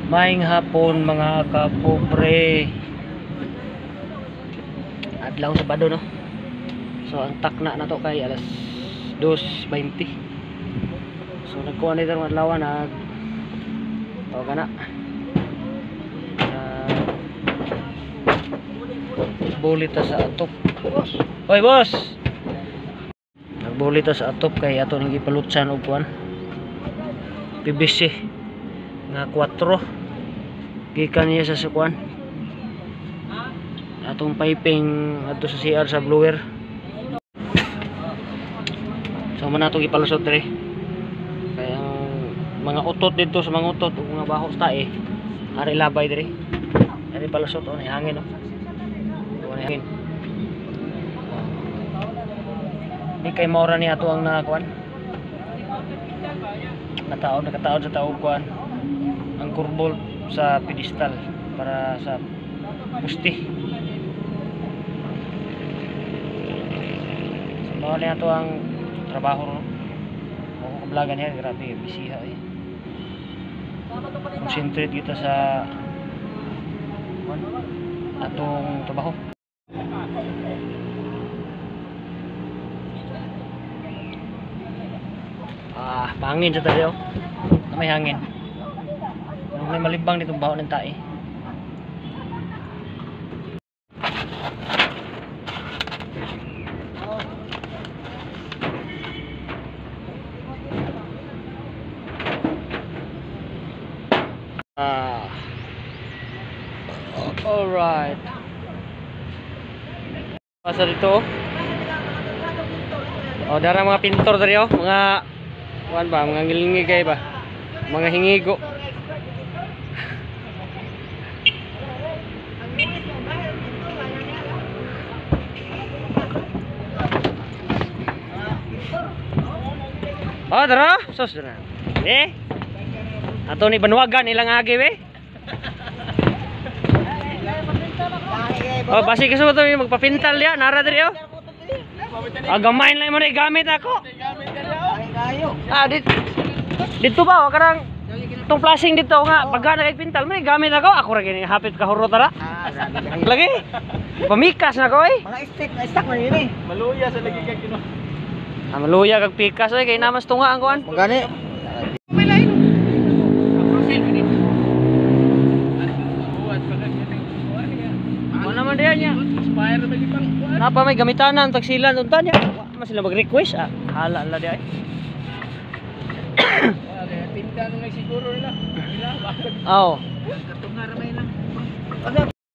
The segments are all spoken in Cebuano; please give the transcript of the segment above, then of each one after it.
Maayong hapon, mga kapobre. Adlaw Sabado, no. So ang takna na to kay alas 2:20. So nagkuha nito ng adlaw, nag tawag na. Bulita sa atop. Hoy boss. Nagbulita sa atop kay ato ning gipalutsan og kuan. PVC nga 4 gikan niya sa kuan. Atong piping adto sa CR sa blower. So man ato gipalusot diri. Kay ang mga utot dito sa mga utot ug mga baho sa tae, ari labay diri. Ari palusot oh, hangin oh. Ni hangin. Di kay maura ni ato ang nakakuan. Nataon, nakataon sa taog kuan. Ang kurbol sa pedestal para sa pusti. So mao ni ato ang trabaho ro. Ako kablagan niya, grabe bisiha eh. Concentrate kita sa atong trabaho. Ah, pangin sa tayo. May hangin. May malibang ditong baho ng tae. Ah. Alright. Pasa dito. Oh, dara mga pintor diri oh, mga kuan ba, mga ngilingigay ba? Mga hingigo. Oh, dara, sus dara. Eh. Ato ni banwagan ilang agi we. Oh, basi kaso to magpapintal ya, nara diri oh. Ah, gamay lang mo na gamit ako. Ah, dito ba oh, karang tong flashing dito nga pagka nagpintal mo gamit ako, ako ra gini hapit ka hurot ra. Ah, grabe. Lagi. Pamikas na ko eh. Mga stick, na stock man yun eh. Maluya sa lagi kay kino. Ah, maluya kag pikas oy kay namas tunga ang kuan. Magani. Wala man diyan niya. Expire na lagi pang kuan. Napa may gamitanan tagsilan unta niya. Wa man sila mag-request ah. Hala la di ay. Tinda na siguro nila. Nila bakit? Aw. Katunga ra may lang.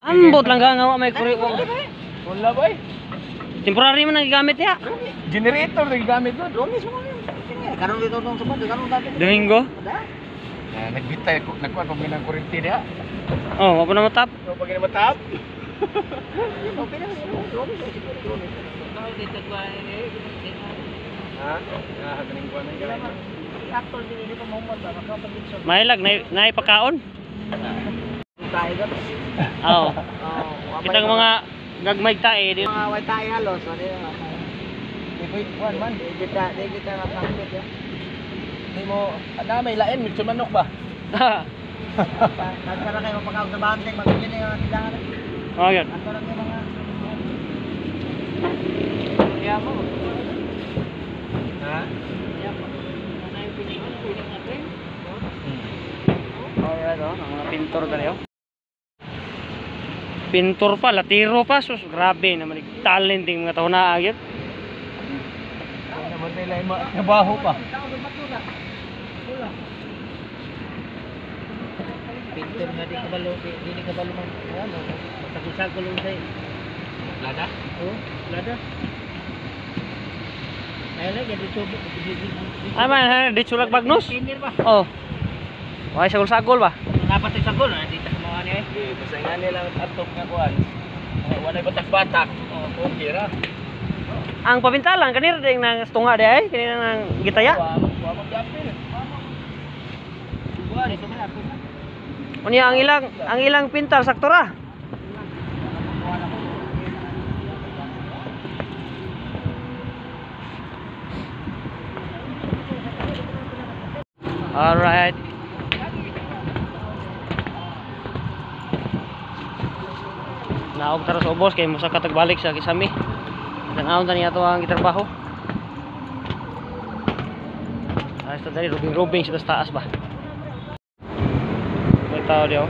Ambot lang ka nga wa may kuri. Wala ba eh? Temporary man ang gigamit niya. Generator na gigamit doon. Lumis mo yun. Karon dito tong sabad, karon dati. Domingo. Na nagbitay ko nagkuan pag minang kuryente diha. Oh, wa pa na matap. So pag matap. Okay na, lumis siguro lumis. Ha? Ah, kaning kuan na gamit. Actor din hindi pa mahumot ba makapag-picture. Mahilag na naipakaon. Tayo ka. Aw. Oh, Kitang mga gagmay tae di. mga way tayo halos, wala na. Di ko kuan man. Di kita makapit ya. Di mo ana may lain medyo manok ba? Nagkaroon kayo mapakaw sa banding, magbili na yung tindahan. Oh, yun. Nagkaroon kayo mga Ha? Alright, oh, ang mga pintor dali oh. Pintor pa, latiro pa, sus grabe naman talent yung mga tao na agit. Naman tayo lain trabaho pa. Pintor nga di kabalo, di ni kabalo man ano, sagol-sagol lang sa'yo. Lada? Oh, lada. Ay lang, di subo. Ay man, di sulag bagnos. Tinir ba? Oh. Way sagol-sagol ba? Dapat sa sagol, di ta kamawa niya eh. Di basta nga nila atop nga kuan. Walay batak-batak. Oh, okay ra. Ang pabintalan kanira ding nang tunga di ay, kanina nang gitaya. Wa wa magyapil. Buwan, ito man ako. Unya ang ilang pintal sakto ra. Alright. Naog tara sa ubos kay musa ka tagbalik sa Kisami. Tan-awon ta niya ato ang gitrabaho. Ayos ta dali rubing-rubing sa taas ba. May tao diyo.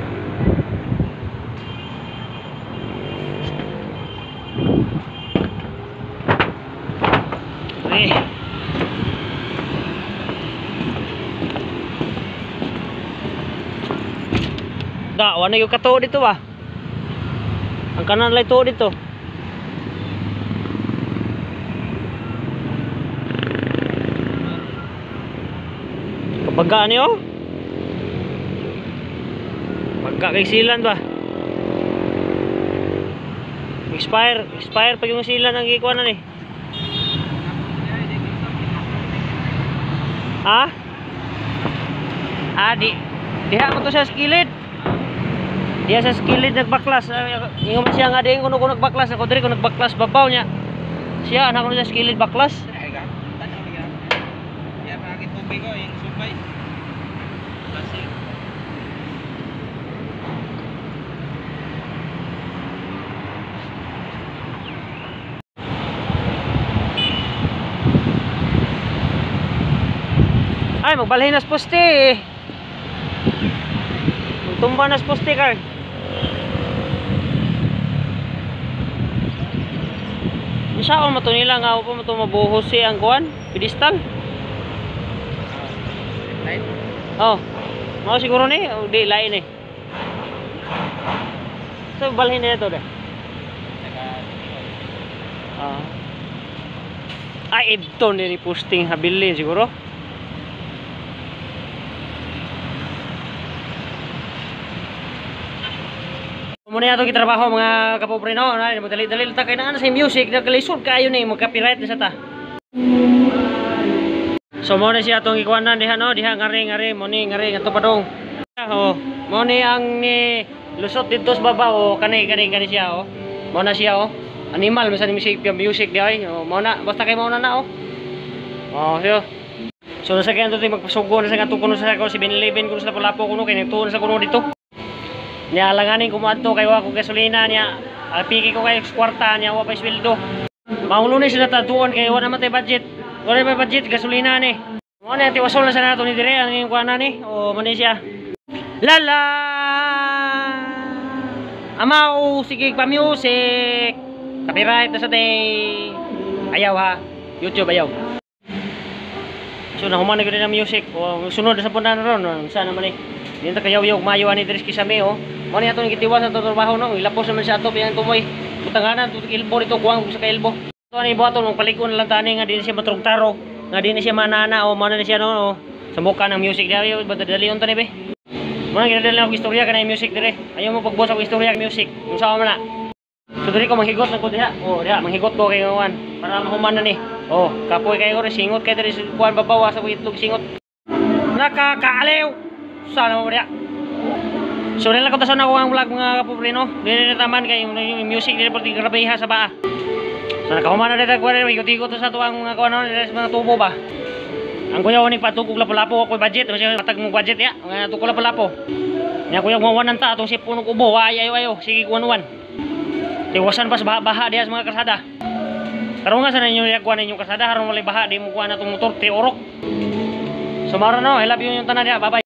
Eh. Da, wala yung katuo dito ba? Ang kanan lang tuo dito. Kabagaan niyo? Pagka kay silan ba? Expire, expire pag yung silan ang gikuanan eh. Ha? Ah, di diha ko to sa skillet. Diha sa skillet nagbaklas. Ingon man siya nga diin kuno ko nagbaklas ako diri ko nagbaklas babaw niya. Siya anak ko sa skillet baklas. Ay, magbalhin nas poste. Magtumba nas poste, Carl. Unsaon man to nila nga pa man to mabuhos si ang kuan, pedestal. Oh. Mao siguro ni, o di lain eh. So balhin na to de. Ah. Ay, ito ni posting habilin siguro. Muna ato gitrabaho mga kapobre no, na dali-dali ta kay naa sa music nagkalisod kaayo ni magka-copyright na sa ta. So mo na siya atong gikuanan diha no, diha ngari mo ni ngari ngadto padong. Oh, mo ni ang ni lusot didto sa baba oh, kani kani kani siya oh. Mo na siya oh. Animal man sa music music di ay. Oh, mo na basta kay mo na na oh. Oh, siya. So nasa kay anto magpasugo na sa ngadto kuno sa ako 7-Eleven kuno sa Lapu-Lapu kuno kay nagtuon sa kuno dito. Nya alanganin ko moadto kay wa ko gasolina niya. Piki ko kay kwarta niya wa pa sweldo. Mahulo ni sila tatuon kay wa naman tay budget. Wala may budget gasolina ni. Mo na tiwasol na sa nato ni dire ang iyong kuana ni. O mo ni siya. Lala. Amaw sige pa music. Copyright na sa day. Ayaw ha. YouTube ayaw. So nahuman na gyud ang music. O sunod sa pundan ron sa naman ni. Dinta kayaw-yaw mayo ani diri kisami oh. Mo ni atong gitiwas sa trabaho no, ilapos naman siya ato piyang tumoy. Butanganan tutok ilbo dito kuwang sa kailbo. So ani buhaton mong palikon lang tani nga dinhi siya matrugtarog, nga dinhi siya manana o mana ni siya no. Oh. Sa muka ng music diha badalion tani be. Mo na ginadala ako istorya kanay music dire. Ayaw mo pagbuhat ako istorya music. Unsa man na. So diri ko manghigot na ko diha. Oh, diha manghigot ko kay kuan para mahuman na ni. Oh, kapoy kayo ri singot kay diri kuan babaw sa itlog singot. Nakakaaliw. Sana mo diha. So nila ko tason ako ang vlog mga kapobre no. Dili na taman kay yung music dili perti grabeha sa baa. So nakahuman na dito kuan ikot-ikot sa tuang mga kuan sa mga tubo ba. Ang kuya ni patugog Lapu-Lapu ako budget, kasi matag mo budget ya. Nga tuko Lapu-Lapu. Nya kuya mo ta atong sipon og ubo, ay ayo ayo, sige kuan-kuan. Tiwasan pa sa baha diha sa mga kalsada. Karon nga sa ninyo yakuan ninyong kalsada haron walay baha di mo kuan atong motor ti orok. So maro no, I love you yung tanan diha. Bye bye.